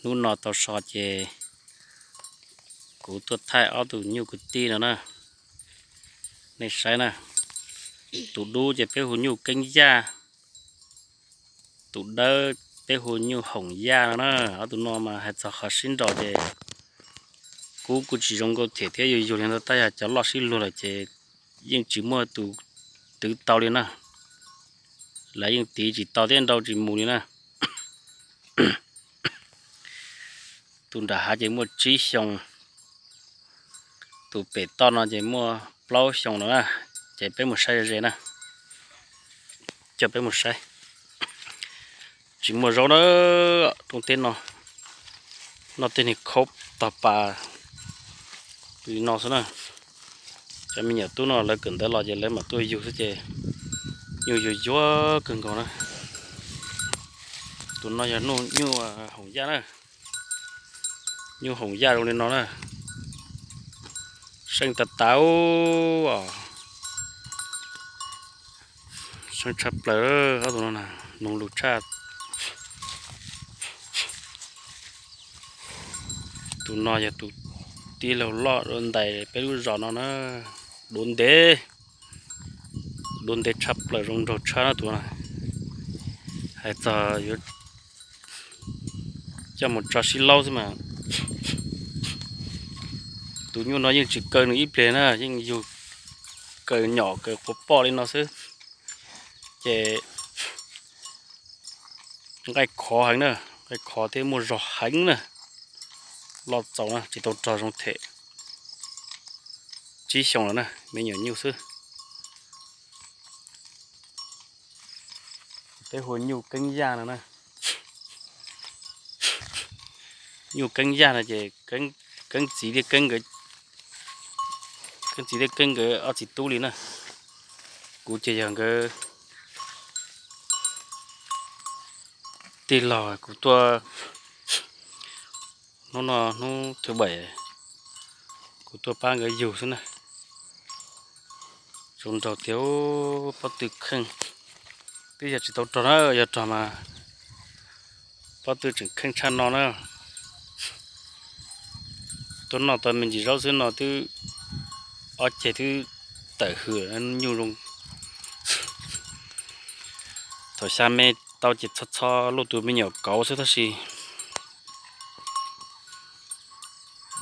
Hnub no tau so ces kuv tuaj thaij ob tug nyuj kwv tij no na, nej saib na. Tus dub ces peb hu nyuj keeb yaj, tus dawb peb hu nyuj hoom yaj no na. Ob tug no mas hais txog qhov sib nraus ces kub kuj tsis zoo nkauj thiab, yus yug li ntawd tab yog cov loj sib luag lawm ces yeej tsis muaj tus twv tau li na. Lawv yeej tiv tsis tau thiab nrau tsis mus li na. Tus nram hav ces muaj tsib xyoos, tus pem toj no ces muaj plaub xyoos no na. Ces peb mus saib ze na, coj peb mus saib. Tsis muaj zaub na, rooj teb no, noj tej niag khaub tog pas li no xwb na. Cov me nyuam tub no lawv kawm ntawv los ces lawv mam tuaj yug xwb ces nyuj yuag yuag kawg nkaus na. Tus no yog nyuj hoom yaj na, nyuj hoom yaj zoo li no na. Seej tas tas, seej tshaj plaws, ob tug no noog lus tshaj. Tus no yog tus tij laug loj dua ntais peb lub zos no na. Dua ntev, dua ntev tshaj plaws, zoo nraug tshaj na tus no. Hais txog yuav coj mus tso sib laub xwb mas, tus nyuj no yeej tsis kaw nws ib pliag na, yeej yug kaw nyom kaw quas poj li no xwb. Ces nqaij khov heev na, nqaij khov thiab muaj zog heev na, loj txaus na, tsis tau rog zoo them. Tsib xyoos lawm na, me nyuam nyuj xwb. Peb hu nyuj keeb yaj no na. Nyuj keeb yaj no ces keeb txiv thiab keeb nkawd, keeb txiv thiab keeb nkawd ob txiv tub li na. Kuv ces yog nkawd tij laug, kuv tuaj hnub no hnub thứ bảy, kuv tuaj pab nkawd yug xwb na. Zoo nraug tiag, pob tw kheej. Twb yog tsis tau rog na, yog rog mas pob tw tseem kheej tshaj no na. Tuaj noj tau me ntsis zaub xwb no twb ob ceg twb tawm hws nyuj zoo. Thaum xya me tau ces txho txho luaj tus me nyuam kauv xwb tab sis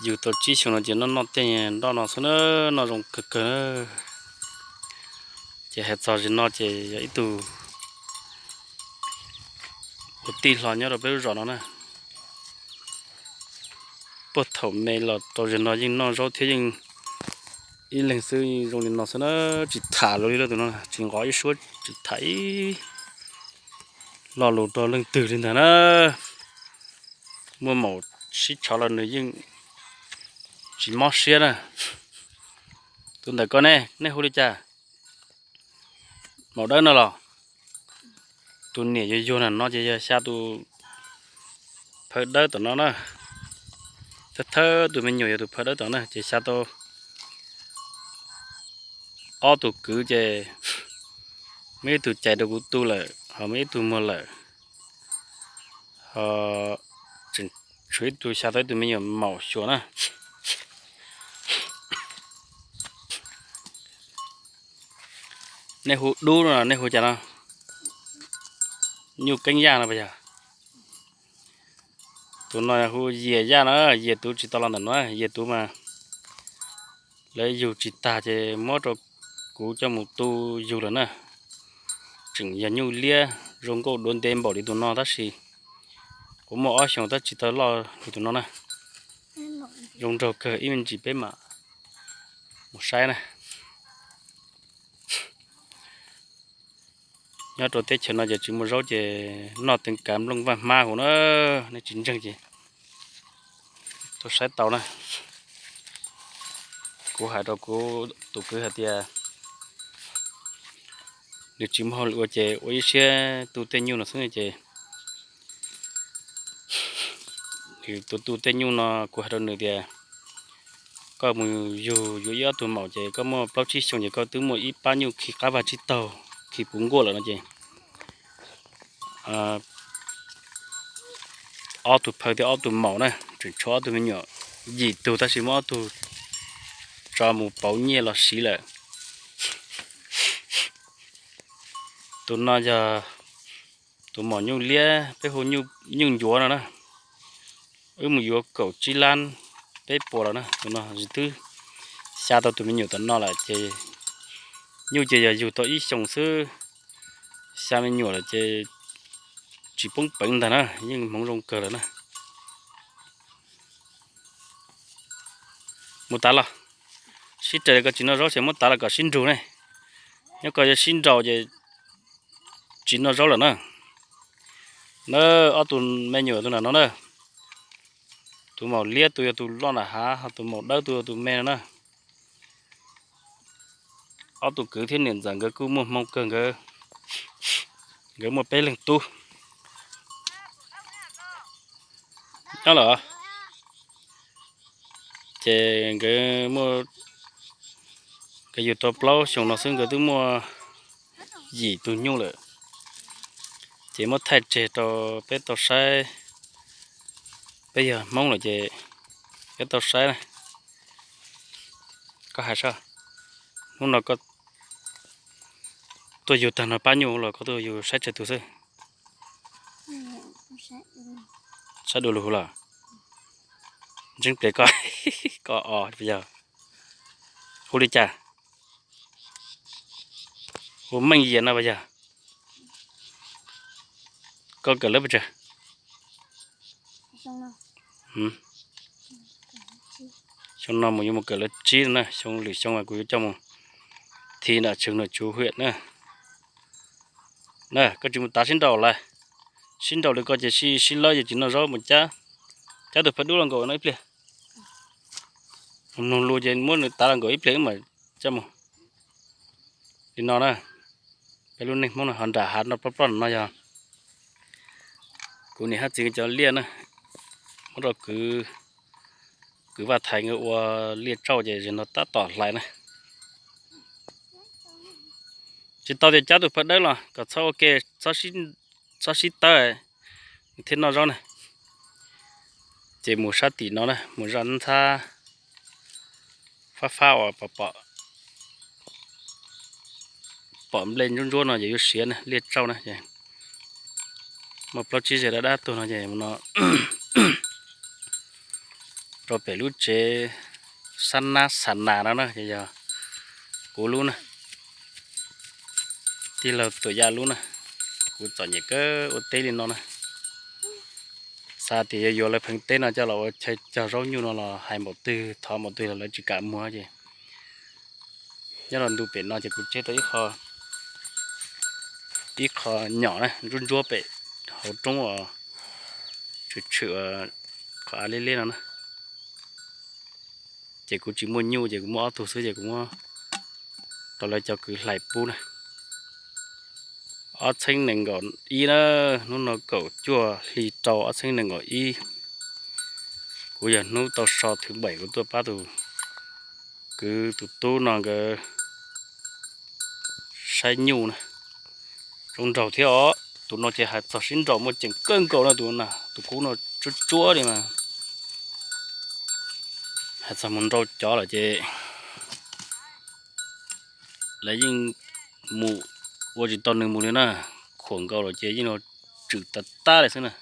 yug tau tsib xyoos no ces noj noj tej nroj no xwb na, noj zoo kawg kawg na. Ces hais txog zim no ces yog ib tug ua tij hlo nyob rau peb lub zos no na. Puag thaum me los rau zim no yeej noj zaub thiab yeej ib leeg xwb zoo li no xwb na, tsis tham luag li lawm tus no, tsis nqov ib suab tsis tham ib lo lus rau leej twg li ntag na. Muaj maum sib tshov los nws yeej tsis mob siab na. Tus ntawm koj ne, nej hu li cas? Maum dawb no los? Tus niam yuag yuag na no ces yog xya tus phawj dawb tom no na. Thawj thawj tus me nyuam yog tus phawj dawb tom na ces xya tau ob tug kwv ces muaj ib tug cais rau kuv tu lawm ho muaj ib tug muag lawm, ho tseem tshuav ib tug xya tau ib tug me nyuam maum xyuas na. Nej hu dub no nej hu cas no? Nyuj keeb yaj no puas yog? Tus no hu yias yaj no, yias tus tsis tau los ntawm no, yias tus mas lawv yug tsis tag ces muab rau kuv coj mus tu yug lawm na. Tseem yog nyuj liab zoo nkauj duav ntev npaum li tus no tab sis kuv muaj ob xyoos tab tsis tau loj li tus no na. Zoo nraug kawg, ib me ntsis peb mam mus saib na. Nyob rau teb chaws no ces tsis muaj zaub ces noj teev kav nplooj vaj hmab huv na, nej tsis ntseeg ces tuaj saib tau na. Kuv hais rau kuv tus kwv hais tias nws tsis muaj hauj lwm ua ces ua ib siab tu tej nyuj no xwb ces nws tus tu tej nyuj no kuv hais rau nws tias koj mus yug yuav ib ob tug maum ces koj muaj plaub tsib xyoo ces koj twb muaj ib pab nyuj khi qab vag tsib taug khi puv nkuaj lawm no ces Ob tug phaw thiab ob tug maum na, tseem tshuav ob tug me nyuam yim tug tab sis muab ob tug tso mus pauv nyiaj los siv lawm. Tus no yog tus maum nyuj liab peb hu nyuj ncuav no na. Wb mus yuav kaum tsib lab peb puas los na, tus no twb xya tau tus me nyuam tom no lawm ces nyuj ces yog yug tau ib xyoos xwb, xya me nyuam lawm ces tsis poob peev ntag na, yeej hmoov zoo kawg lawm na. Mus tav los, sib raws li koj tsis noj zaub ces muab tav los kom sib nrug ne. Nyob koj yuav sib nraus ces tsis noj zaub lawm na. Na, ob tug me nyuam tus nram no na, tus maum liab tus yog tus loj nram hav, ho tus maum dawb tus yog tus me no na. Ob tug kwv thiab niam ntxawm nkawd kuj muaj hmoo kawg, nkawd, nkawd muaj peb leeg tub. Nyob los, ces nkawd muaj, nkawd yug tau plaub xyoos no xwb nkawd twb muaj yim tug nyuj lawm. Ces muab thaij tseg rau peb tau saib, peb yog Hmoob lawm ces peb tau saib na. Koj hais sab, hnub no koj tuaj yug tag no pab nyuj los koj tuaj yug saib tsawg tus xwb? Saib dua lug los? Ntseeb pes koj, koj os puas yog? Hu li cas? Hu Meej Yias no puas yog? Koj kawm lab pes tsawg? Xyoo no mus yuav mus kawm lab tsib no na, xyoo lwm xyoo mas kuv yuav coj mus thi nram trường nội trú huyện na. Na koj tsis mus tav sib nraus lawm, sib nraus li koj ces sib, sib lawb ces tsis noj zaub, mus cab, cab tus phaj dub los nkaum no ib pliag. Mloog lus ces muab nws tav los nkaum ib pliag wb mam coj mus. Li no na, peb lub neej Hmoob no ho nram hav no ploj ploj no yog kuv niam hab txiv cov liaj na, muab rau kwv, kwv Vaj Thaiv nkawd ua liaj tsauj ces zaum no tab tom hlais na. Tsis tau tias cab tus phaj dawb los kom txhob ua ke, txhob sib tawb thiab noj zaub na. Ces mus sab tim no na, mus zaj ntxhab fab fab uas pom, pom nplej ntsuab ntsuab no ces yuav siav na, liaj tsauj na. Muaj plaub tsib zeg dab dab tuag no ces no rau pem lub tsev sab nab xa nas no na, ces yog kuv lub na, tij laug Tuam Yaj lub na. Kuv txom nyem kawg ua teb li no na. Xav tias yuav yuav lawv pheev teb no coj los ua chaw cog zaub nyuj no los hais npaum twg thov npaum twg los lawv tsis kam muag ces nyob rau ntu pem no ces kuv tseg tau ib qho, ib qho nyom na, ntsuab ntsuab pem hauv roob uas tshwm tshwm qhov av liab liab no na. Ces kuv tsis muaj nyuj ces kuv muaj ob tug xwb ces kuv muab rau lawv cov kwv hlais pub na. Ob txheeb nees nkaum ib na, hnub no kaum cuaj hli rau ob txheeb nees nkaum ib. Kuv yog hnub tau so thứ bảy kuv tuaj pab tus kwv tus tub no nkawd saib nyuj na. Zoo nraug thiab os. Tus no ces hais txog sib nraus muaj ceem kawg nkaus no, tus no, tus kub no tsuab tsuab li mas. Hais txog mus nrau cov lawm ces lawv yeej mus ua tsis tau nws mus li na. Khuam nkaus lawm ces yeej tswm tag tag li xwb na.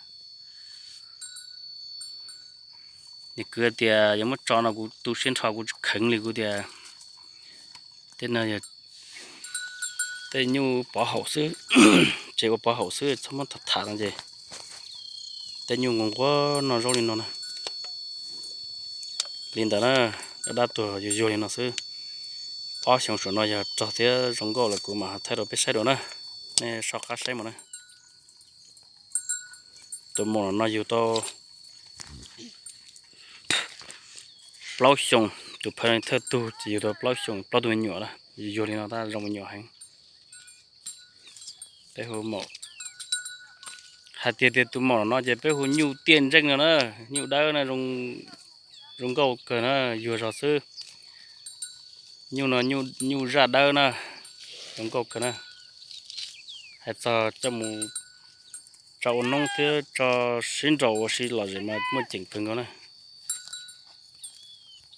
Nws kwv tias yog muab tso no kuv tu siab nrho kuv tsis kheev li, kuv tias tej no yog tej nyuj pov haum xwb, tsev ua pov haum xwb txhob muab tham tham no ces tej nyuj nquag nquag noj zaub li no na. Li ntawd na, dab dab tuag yuag yuag li no xwb. Ob xyoo saum no yog rog thiab zoo nkauj lawm kuv mam thaij rau peb saib dua na. Nej soj qab saib mus na. Tus maum no yug tau plaub xyoo, tus phaw thawj tug ces yug tau plaub xyoo, plaub tug me nyuam na, yuag li no tab zoo me nyuam heev. Peb hu maum, hais tias tias tus maum no ces peb hu nyuj tiaj ntseej no na, nyuj dawb na, zoo nkauj kawg na, yuag zog xwb. Nyuj no nyuj zaj dawb na, zoo nkauj kawg na. Hais txog coj mus tso ua noob thiab tso sib nraus ua si lom zem mas muaj ceem kawg nkaus na.